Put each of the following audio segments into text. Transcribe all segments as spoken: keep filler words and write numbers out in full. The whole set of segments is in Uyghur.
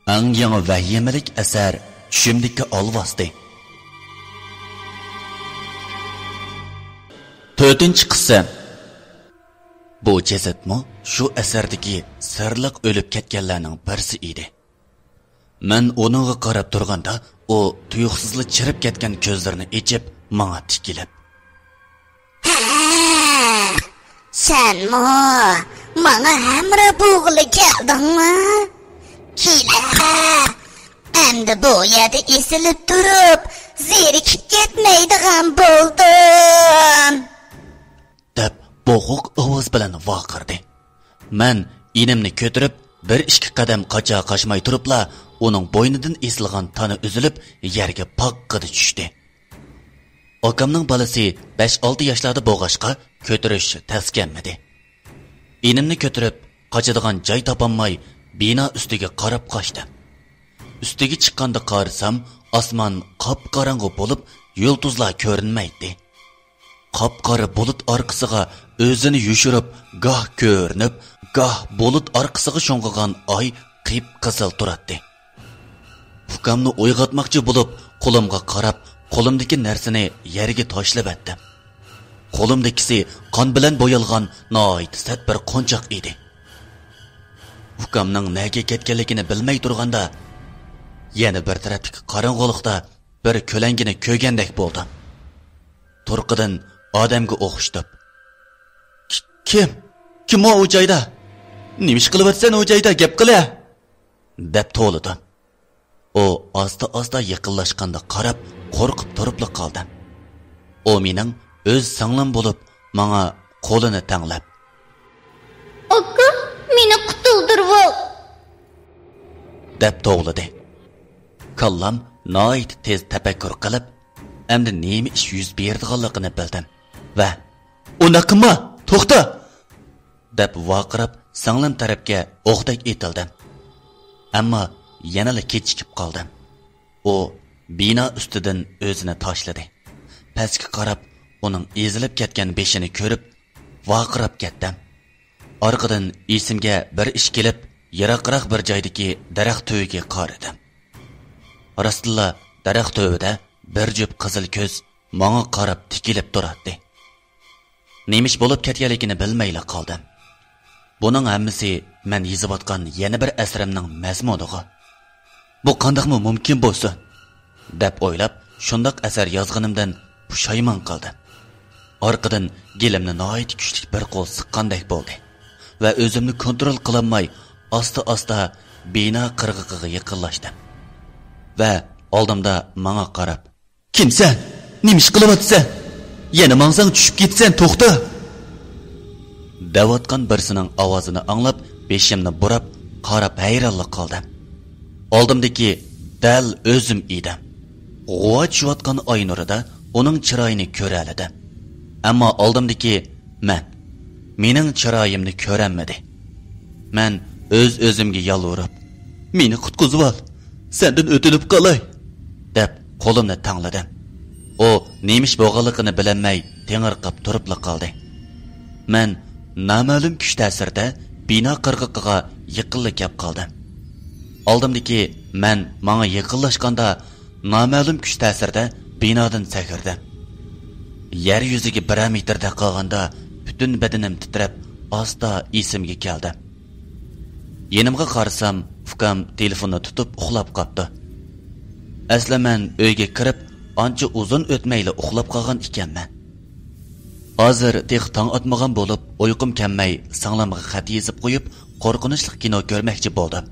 ئەڭ يېڭى ۋەھىمىلىك ئەسەر چۈشۈمدىكى ئالۋاستى. تۆتىنچى قىسىم. بۇ جەسەتمۇ شۇ ئەسەردىكى سىرلىق ئۆلۈپ كەتكەنلەرنىڭ بىرسى ئىدى. مەن ئۇنىڭغا قاراپ تۇرغاندا، ئۇ تۇيۇقسىزلا چىرىپ كەتكەن كۆزلىرىنى ئېچىپ، ماڭا تىكىلىپ، ھە، سەنمۇ ماڭا ھەمراھ بولغىلى كەلدىڭمۇ؟ كېلە، ئەمدى بۇ يەردە ئېسىلىپ تۇرۇپ، زېرىكىپ كەتمەيدىغان بولدۇم، دەپ بوغۇق ئاۋاز بىلەن ۋارقىرىدى. مەن ئىنىمنى كۆتۈرۈپ، بىر ئىككى قەدەم قاچا قاچماي تۇرۇپلا، ئۇنىڭ بوينىدىن ئېسىلغان تانا ئۈزۈلۈپ، يەرگە پاققىدە چۈشتى. ئاكامنىڭ بالىسى بەش-ئالتە ياشلاردا بولغاچقا، كۆتۈرۈش تەس كەلمىدى. ئىنىمنى كۆتۈرۈپ، قاچىدىغان جاي تاپالماي، بىنا ئۈستىگە قاراپ قاچتىم. ئۈستىگە چىققاندا قارىسام، ئاسمان قاپقاراڭغۇ بولۇپ، يۇلتۇزلار كۆرۈنمەيتتى. قاپقارا بۇلۇت ئارقىسىغا ئۆزىنى يوشۇرۇپ، گاھ كۆرۈنۈپ، گاھ بۇلۇت ئارقىسىغا شۇڭغۇغان ئاي قىپقىزىل تۇراتتى. ئۇكامنى ئويغاتماقچى بولۇپ، قولۇمغا قاراپ، قولۇمدىكى نەرسىنى يەرگە تاشلىۋەتتىم. قولۇمدىكىسى قان بىلەن بويالغان ناھايىتى سەت بىر قونچاق ئىدى. ئۇكامنىڭ نەگە كەتكەنلىكىنى بىلمەي تۇرغاندا، يەنە بىر تەرەپتىكى قاراڭغۇلۇقتا بىر كۆلەڭگىنى كۆرگەندەك بولدۇم. تۇرقىدىن ئادەمگە ئوخشىتىپ، «كى-، كىم؟ كىم ئۇ جايدا؟ نېمە ئىش قىلىۋاتىسەن ئۇ جايدا؟ گەپ قىلە!» دەپ توۋلىدىم. ئۇ ئاستا-ئاستا يېقىنلاشقاندا قاراپ، قورقۇپ تۇرۇپلا قالدىم. ئۇ مېنىڭ ئۆز سىڭلىم بولۇپ، ماڭا قولىنى تەڭلەپ، «ئاكا، مېنى قۇتۇلدۇرۇۋال!» دەپ توۋلىدى. كاللام ناھايىتى تېز تەپەككۇر قىلىپ، ئەمدى نېمە ئىش يۈز بېرىدىغانلىقىنى بىلدىم ۋە، «ئۇنداق قىلما! توختا!» دەپ ۋارقىراپ، سىڭلىم تەرەپكە ئوقتەك ئېتىلدىم. ئەمما يەنىلا كېچىكىپ قالدىم. ئۇ بىنا ئۈستىدىن ئۆزىنى تاشلىدى. پەسكە قاراپ، ئۇنىڭ ئېزىلىپ كەتكەن بېشىنى كۆرۈپ، ۋارقىراپ كەتتىم. ئارقىدىن ئېسىمگە بىر ئىش كېلىپ، يىراقراق بىر جايدىكى دەرەخ تۈۋىگە قارىدىم. راستتىنلا، دەرەخ تۈۋىدە بىر جۈپ قىزىل كۆز ماڭا قاراپ تىكىلىپ تۇراتتى. نېمە ئىش بولۇپ كەتكەنلىكىنى بىلمەيلا قالدىم. بۇنىڭ ھەممىسى مەن يېزىۋاتقان يەنە بىر ئەسىرىمنىڭ مەزمۇنىغۇ. بۇ قانداقمۇ مۇمكىن بولسۇن؟ دەپ ئويلاپ، شۇنداق ئەسەر يازغىنىمدىن پۇشايمان قىلدىم. ئارقىدىن گېلىمنى ناھايىتى كۈچلۈك بىر قول سىققاندەك بولدى ۋە ئۆزۈمنى كونترول قىلالماي، ئاستا-ئاستا بىنا قىرغىقىغا يېقىنلاشتىم ۋە ئالدىمدا ماڭا قاراپ، «كىمسەن؟ نېمە ئىش قىلىۋاتىسەن؟ يەنە ماڭساڭ چۈشۈپ كېتىسەن، توختا!» دەۋاتقان بىرسىنىڭ ئاۋازىنى ئاڭلاپ، بېشىمنى بۇراپ، قاراپ ھەيرانلا قالدىم. ئالدىمدىكى دەل ئۆزۈم ئىدىم. غۇۋا چۈشۈۋاتقان ئاي نۇرىدا ئۇنىڭ چىرايىنى كۆرەلىدىم. ئەمما ئالدىمدىكى مەن مېنىڭ چىرايىمنى كۆرەلمىدى. مەن ئۆز-ئۆزۈمگە يالۋۇرۇپ، «مېنى قۇتقۇزۇۋال، سەندىن ئۆتۈنۈپ قالاي!» دەپ قولۇمنى تەڭلىدىم. ئۇ نېمە ئىش بولغانلىقىنى بىلەلمەي تېڭىرقاپ تۇرۇپلا قالدى. مەن نامەلۇم كۈچ تەسىرىدە بىنا قىرغىقىغا يېقىنلا كەپ قالدىم. ئالدىمدىكى مەن ماڭا يېقىنلاشقاندا، نامەلۇم كۈچ تەسىرىدە بىنادىن سەكرىدىم. يەر يۈزىگە بىرەر مېتىردەك قالغاندا، پۈتۈن بەدىنىم تىترەپ، ئاستا ئېسىمگە كەلدىم. يېنىمغا قارىسام، ئۇكام تېلېفوننى تۇتۇپ ئۇخلاپ قاپتۇ. ئەسلى مەن ئۆيگە كىرىپ، ئانچە ئۇزۇن ئۆتمەيلا ئۇخلاپ قالغان ئىكەنمەن. ھازىر تېخى تاڭ ئاتمىغان بولۇپ، ئۇيقۇم كەلمەي، سىڭلىمغا خەت يېزىپ قويۇپ، قورقۇنچلۇق كىنو كۆرمەكچى بولدۇم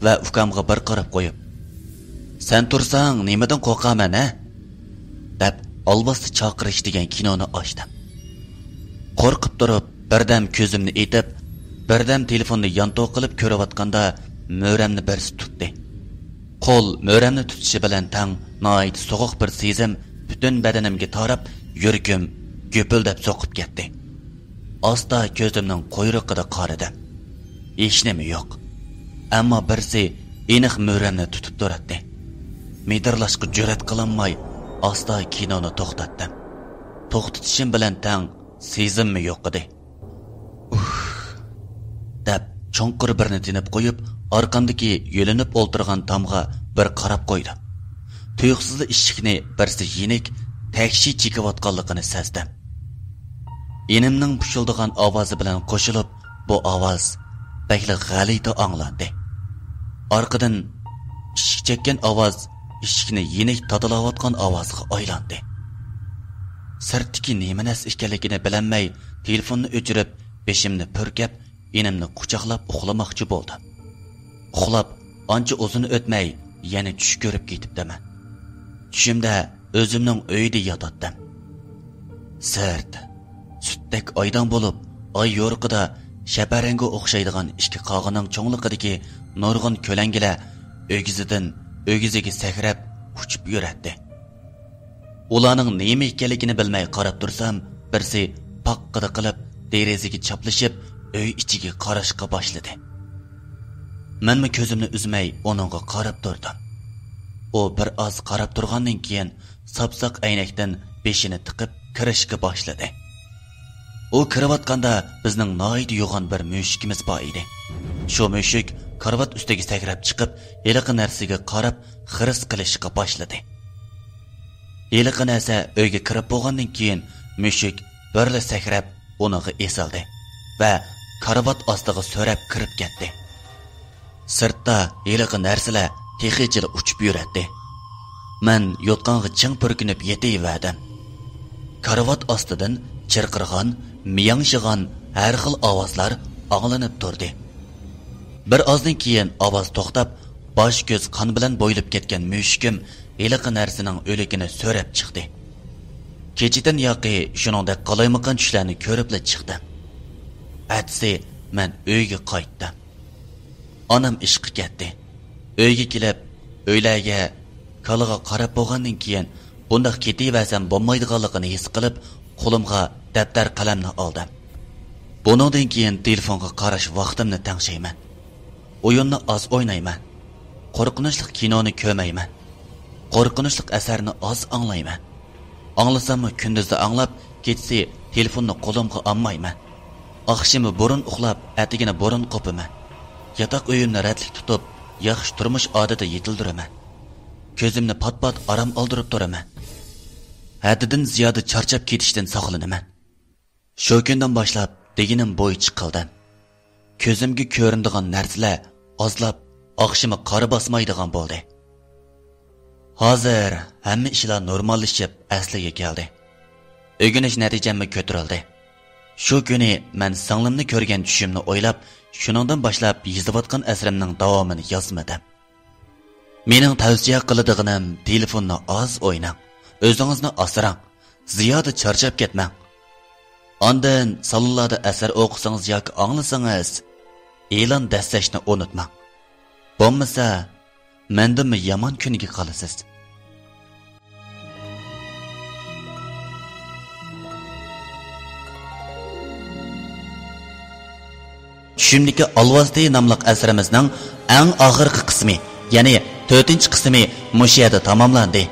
ۋە ئۇكامغا بىر قاراپ قويۇپ، «سەن تۇرساڭ، نېمىدىن قورقامەن، ھە؟» دەپ، «ئالۋاستى چاقىرىش» دېگەن كىنونى ئاچتىم. قورقۇپ تۇرۇپ، بىردەم كۆزۈمنى ئېتىپ، بىردەم تېلېفوننى يانتۇ قىلىپ كۆرۈۋاتقاندا، مۈرەمنى بىرسى تۇتتى. قول مۈرەمنى تۇتۇشى بىلەن تەڭ ناھايىتى سوغۇق بىر سېزىم پۈتۈن بەدىنىمگە تاراپ، يۈرىكىم گۈپۈلدەپ سوقۇپ كەتتى. ئاستا كۆزۈمنىڭ قۇيرۇقىدا قارىدىم. ھېچنېمە يوق. ئەمما بىرسى ئېنىق مۈرەمنى تۇتۇپ تۇراتتى. مىدىرلاشقا جۈرئەت قىلالماي، ئاستا كىنونى توختاتتىم. توختىتىشىم بىلەن تەڭ سېزىممۇ يوق ئىدى. «ئۇھ!» دەپ چوڭقۇر بىرنى تىنىپ قويۇپ، ئارقامدىكى يۆلىنىپ ئولتۇرغان تامغا بىر قاراپ قويدۇم. تۇيۇقسىزلا ئىشىكنى بىرسى يېنىك، تەكشى چېكىۋاتقانلىقىنى سەزدىم. ئىنىمنىڭ پۇشۇلدىغان ئاۋازى بىلەن قوشۇلۇپ، بۇ ئاۋاز بەكلا غەلىتە ئاڭلاندى. ئارقىدىن ئىشىك چەككەن ئاۋاز ئىشىكنى يېنىك تاتىلاۋاتقان ئاۋازغا ئايلاندى. سىرتتىكى نېمە نەرسە ئىكەنلىكىنى بىلەلمەي، تېلېفوننى ئۆچۈرۈپ، بېشىمنى پۈركەپ، ئىنىمنى قۇچاقلاپ ئۇخلىماقچى بولدۇم. ئۇخلاپ ئانچە ئۇزۇن ئۆتمەي، يەنە چۈش كۆرۈپ كېتىپتىمەن. چۈشۈمدە ئۆزۈمنىڭ ئۆيىدە ياتاتتىم. سىرت سۈتتەك ئايدىڭ بولۇپ، ئاي يورۇقىدا شەپەرەڭگە ئوخشايدىغان ئىككى قاغىنىڭ چوڭلۇقىدىكى نۇرغۇن كۆلەڭگىلەر ئۆگزىدىن ئۆگزىگە سەكرەپ ئۇچۇپ يۈرەتتى. ئۇلارنىڭ نېمە ئىكەنلىكىنى بىلمەي قاراپ تۇرسام، بىرسى پاققىدە قىلىپ دېرىزىگە چاپلىشىپ، ئۆي ئىچىگە قاراشقا باشلىدى. مەنمۇ كۆزۈمنى ئۈزمەي ئۇنىڭغا قاراپ تۇردۇم. ئۇ بىر ئاز قاراپ تۇرغاندىن كېيىن، ساپساق ئەينەكتىن بېشىنى تىقىپ كىرىشكە باشلىدى. ئۇ كىرىۋاتقاندا بىزنىڭ ناھايىتى يوغان بىر مۈشۈكىمىز بار ئىدى. شۇ مۈشۈك كارىۋات ئۈستىگە سەكرەپ چىقىپ، ھېلىقى نەرسىگە قاراپ خىرىس قىلىشقا باشلىدى. ھېلىقى نەرسە ئۆيگە كىرىپ بولغاندىن كېيىن، مۈشۈك بىرلا سەكرەپ ئۇنىڭغا ئېسىلدى ۋە كارىۋات ئاستىغا سۆرەپ كىرىپ كەتتى. سىرتتا ھېلىقى نەرسىلەر تېخىچىلا ئۇچۇپ يۈرەتتى. مەن يوتقانغا چىڭ پۈركىنىپ يېتىۋەردىم. كارىۋات ئاستىدىن چىرقىرىغان، مىياڭشىغان ھەر خىل ئاۋازلار ئاڭلىنىپ تۇردى. بىر ئازدىن كېيىن ئاۋاز توختاپ، باش-كۆز قان بىلەن بويىلىپ كەتكەن مۈشۈكۈم ھېلىقى نەرسىنىڭ ئۆلۈكىنى سۆرەپ چىقتى. كېچىدىن ياقى شۇنىڭدەك قالايمىقان چۈشلەرنى كۆرۈپلا چىقتىم. ئەتىسى مەن ئۆيگە قايتتىم. ئانام ئىشقا كەتتى. ئۆيگە كېلىپ، ئۆيلەرگە، كالىغا قاراپ بولغاندىن كېيىن، بۇنداق كېتىۋەرسەم بولمايدىغانلىقىنى ھېس قىلىپ، قولۇمغا دەپتەر قەلەمنى ئالدىم. بۇنىڭدىن كېيىن تېلېفونغا قاراش ۋاقتىمنى تەڭشەيمەن. ئويۇننى ئاز ئوينايمەن. قورقۇنچلۇق كىنونى كۆرمەيمەن. قورقۇنچلۇق ئەسەرنى ئاز ئاڭلايمەن. ئاڭلىساممۇ كۈندۈزدە ئاڭلاپ، كېچىسى تېلېفوننى قولۇمغا ئالمايمەن. ئاخشىمى بۇرۇن ئۇخلاپ، ئەتىگىنى بۇرۇن قوپىمەن. ياتاق ئۆيۈمنى رەتلىك تۇتۇپ، ياخشى تۇرمۇش ئادىتى يېتىلدۈرىمەن. كۆزۈمنى پات-پات ئارام ئالدۇرۇپ تۇرىمەن. ھەددىدىن زىيادە چارچاپ كېتىشتىن ساقلىنىمەن. شۇ كۈندىن باشلاپ دېگىنىم بويىچە قىلدىم. كۆزۈمگە كۆرۈنىدىغان نەرسىلەر ئازلاپ، ئاخشىمى قارا باسمايدىغان بولدى. ھازىر ھەممە ئىشلار نورماللىشىپ ئەسلىگە كەلدى. ئۆگىنىش نەتىجەممۇ كۆتۈرۈلدى. شۇ كۈنى مەن سىڭلىمنى كۆرگەن چۈشۈمنى ئويلاپ، شۇنىڭدىن باشلاپ يېزىۋاتقان ئەسىرىمنىڭ داۋامىنى يازمىدىم. مېنىڭ تەۋسىيە قىلىدىغىنىم، تېلېفوننى ئاز ئويناڭ، ئۆزىڭىزنى ئاسراڭ، زىيادە چارچاپ كەتمەڭ. ئاندىن سالونلاردا ئەسەر ئوقۇسىڭىز ياكى ئاڭلىسىڭىز، ئېلان دەسسەشنى ئۇنتۇماڭ. بولمىسا، مەندىنمۇ يامان كۈنگە قالىسىز. چۈشۈمدىكى ئالۋاستى ناملىق ئەسىرىمىزنىڭ ئەڭ ئاخىرقى قىسمى، يەنى تۆتىنچى قىسمى مۇشۇ يەردە تاماملاندى.